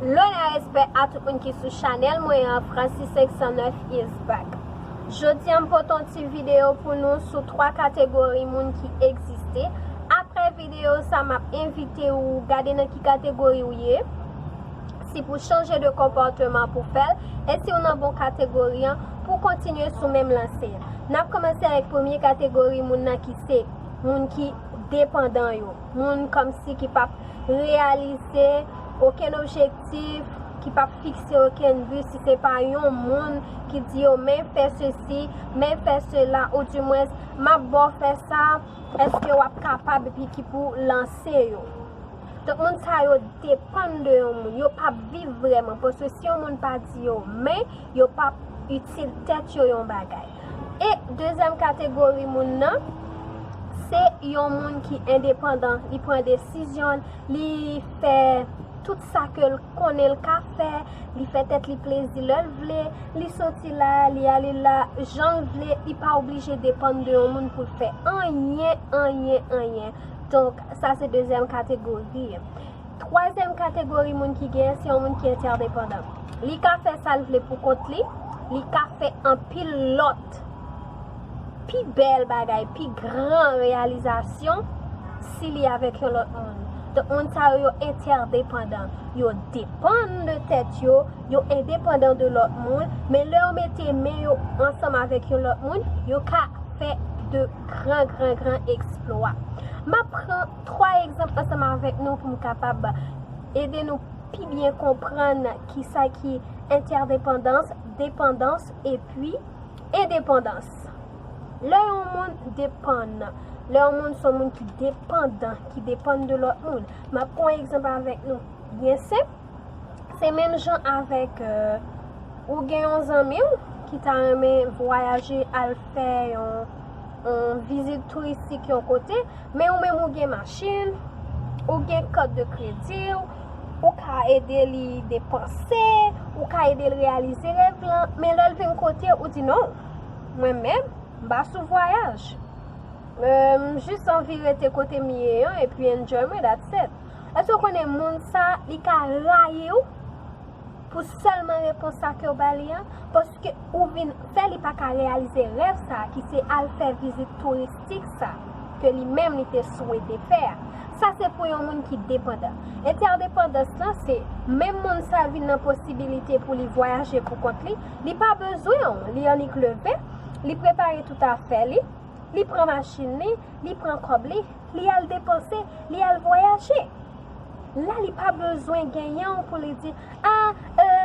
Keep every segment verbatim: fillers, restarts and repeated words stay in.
Lona, respè a tout moun ki sou chanèl mwen an, Francis cinq cent neuf is back. Jodi a m pote yon ti videyo pou nou sou twa kategori moun ki egziste. Apre videyo sa, m ap envite ou gade nan ki kategori ou ye, si pou chanje de konpòteman pou fè l, e si w nan bon kategori an, pou kontinye sou menm lanse a. N ap kòmanse avèk premye kategori moun nan ki se moun ki depandan yo, moun kòmsi ki p ap reyalize okenn objektif, ki p ap fikse okenn bi, si se pa yon moun ki di yo, men fè sesi, men fè sela, oudimwens, m ap ba w fè sa, èske w ap kapab, epi ki pou lanse yo. Donk, moun sa yo depann de yon moun. Yo p ap viv vrèman, paske si yon moun pa di yo men, yo p ap itil tèt yo yon bagay. E dezyèm kategori moun nan, se yon moun ki endepandan, li pran desizyon, li fè tout sa ke l konnen l ka fè, li fè tèt li plezi lè l vle, li soti la, li ale la, jan l vle, li pa oblije depann de yon moun pou l fè anyen, anyen, anyen. Donk, sa se dezyèm kategori. Twazyèm kategori moun ki genyen, se yon moun ki entèdepandan. Li ka fè sa l vle pou kont li, li ka fè anpil lòt pi bèl bagay, pi gran reyalizasyon si li avèk yon lòt moun. Donk, moun sa yo, yo entèdepandan. Yo depann de tèt yo, yo endepandan de lòt moun, men lè yo mete men yo ansanm avèk yon lòt moun, yo ka fè de gran, gran, gran eksplwa. M ap pran twa egzanp ansanm avèk nou pou m kapab ede nou pi byen konprann kisa ki entèdepandans, depandans epi endepandans. Lè yon moun depann, lè yon moun se yon moun ki depandan, ki depann de lòt moun. M ap pran yon egzanp avèk nou byen senp. Se menm jan avèk, euh, ou gen yon zanmi w ki ta renmen vwayaje al fè yon, yon vizit touristik yon kote, men ou menm ou gen machin, ou gen kat de kredi w, ou ka ede li depanse, ou ka ede l reyalize rèv lan, men lè l vin kote w, ou di non, mwen menm, m pa sou vwayaj. Euh, m jis anvi rete kote m ye an epi enjoy mwen, that's it. Èske w konnen moun sa, li ka rayi w pou sèlman repons sa ke w ba li an? Paske ou vin fè li pa ka reyalize rèv sa ki se al fè vizit touristik sa ke li menm li te swete fè a. Sa se pou yon moun ki depandan. Entèdepandans lan se menm moun sa vin nan posibilite pou li vwayaje pou kont li, li pa bezwen w, li annik leve, li prepare tout afè li, li pran machin li, li pran kòb li, li al depanse, li al vwayaje. La, li pa bezwen genyen w pou li di, a, euh,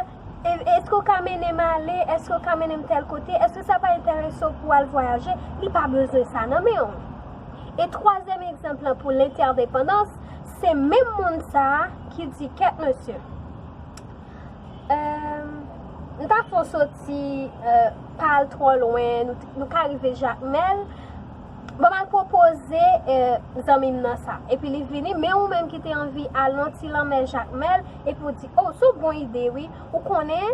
e- èske w ka mennen m ale, èske w ka mennen m tèl kote, èske sa pa enterese w pou w al vwayaje? Li pa bezwen sa nan men w. E twazyèm egzanp lan pou lentèdepandans, se menm moun sa a ki di, kèt mesye, euh, m ta fè w soti, euh, pa al twò lwen, nou, nou ka rive Jakmèl. Bon, m al pwopoze, euh, zanmi m nan sa. Epi li vini, men ou menm ki te anvi al nan ti lanmè Jakmèl, epi w di, o, se yon bon ide, wi. Ou konnen,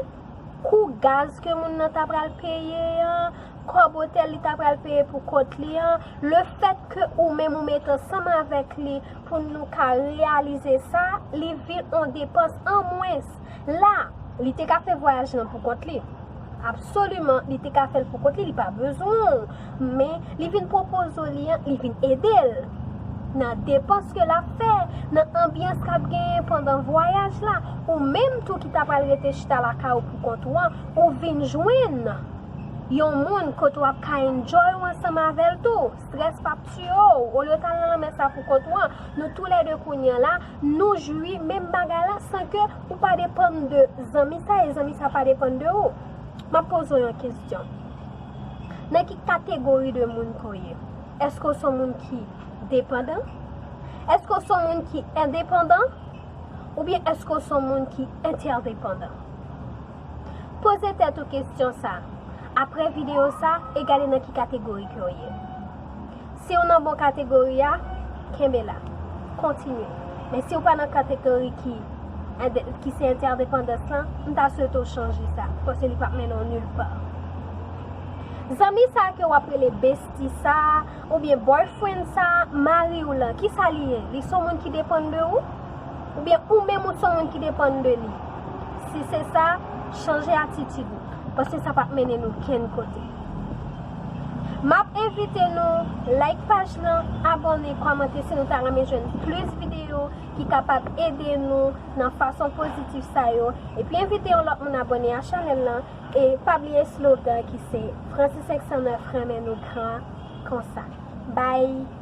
kou gaz ke moun nan ta pral peye an, kòb otèl li ta pral peye pou kont li an, lefètke ou menm ou mete ansanm avèk li pou nou ka reyalize sa, li vin yon depans an mwens. La, li te ka fè vwayaj lan pou kont li. Absoliman, li te ka fè l pou kont li, li pa bezwen w. Men, li vin pwopoze w li an, li vin ede l nan depans ke l ap fè, nan anbyans k ap genyen pandan vwayaj la. Ou menm tou ki ta pral rete chita lakay ou pou kont ou an, ou vin jwenn yon moun kote w ap ka enjoy ou ansanm avè l tou. Strès p ap tiye w. Olye w t al nan lanmè sa pou kont ou an, nou toulède kounye a la, nou jwi menm bagay la san ke ou pa depann de zanmi sa e zanmi sa pa depann de ou. M ap poze w yon kesyon. Nan ki kategori de moun ke w ye? Èske w se yon moun ki depandan? Èske w se yon moun ki endepandan? Oubyen èske w se yon moun ki entèdepandan? Poze tèt ou kesyon sa. Apre videyo sa, e gade nan ki kategori ke w ye. Si w nan bon kategori a, kenbe la. Kontinye. Men si w pa nan kategori ki, ki se entèdepandans lan, m ta swete w chanje sa. Paske li p ap mennen w nil pa. Zanmi sa ke w ap rele bestie sa, oubyen boyfriend sa, mari w lan, kisa li ye? Li se yon moun ki depann de ou? Oubyen ou menm ou se yon moun ki depann de li? Si se sa, chanje atitid nou, paske sa p ap mennen nou kenn kote. M ap envite nou like paj lan, abòne, kòmante si nou ta renmen jwenn plis videyo ki kapab ede nou nan fason pozitif sa yo. Epi envite yon lòt moun abòne a chanèl lan. E pa bliye slogan ki se Francis senk san nèf renmen nou gran konsa. Bye!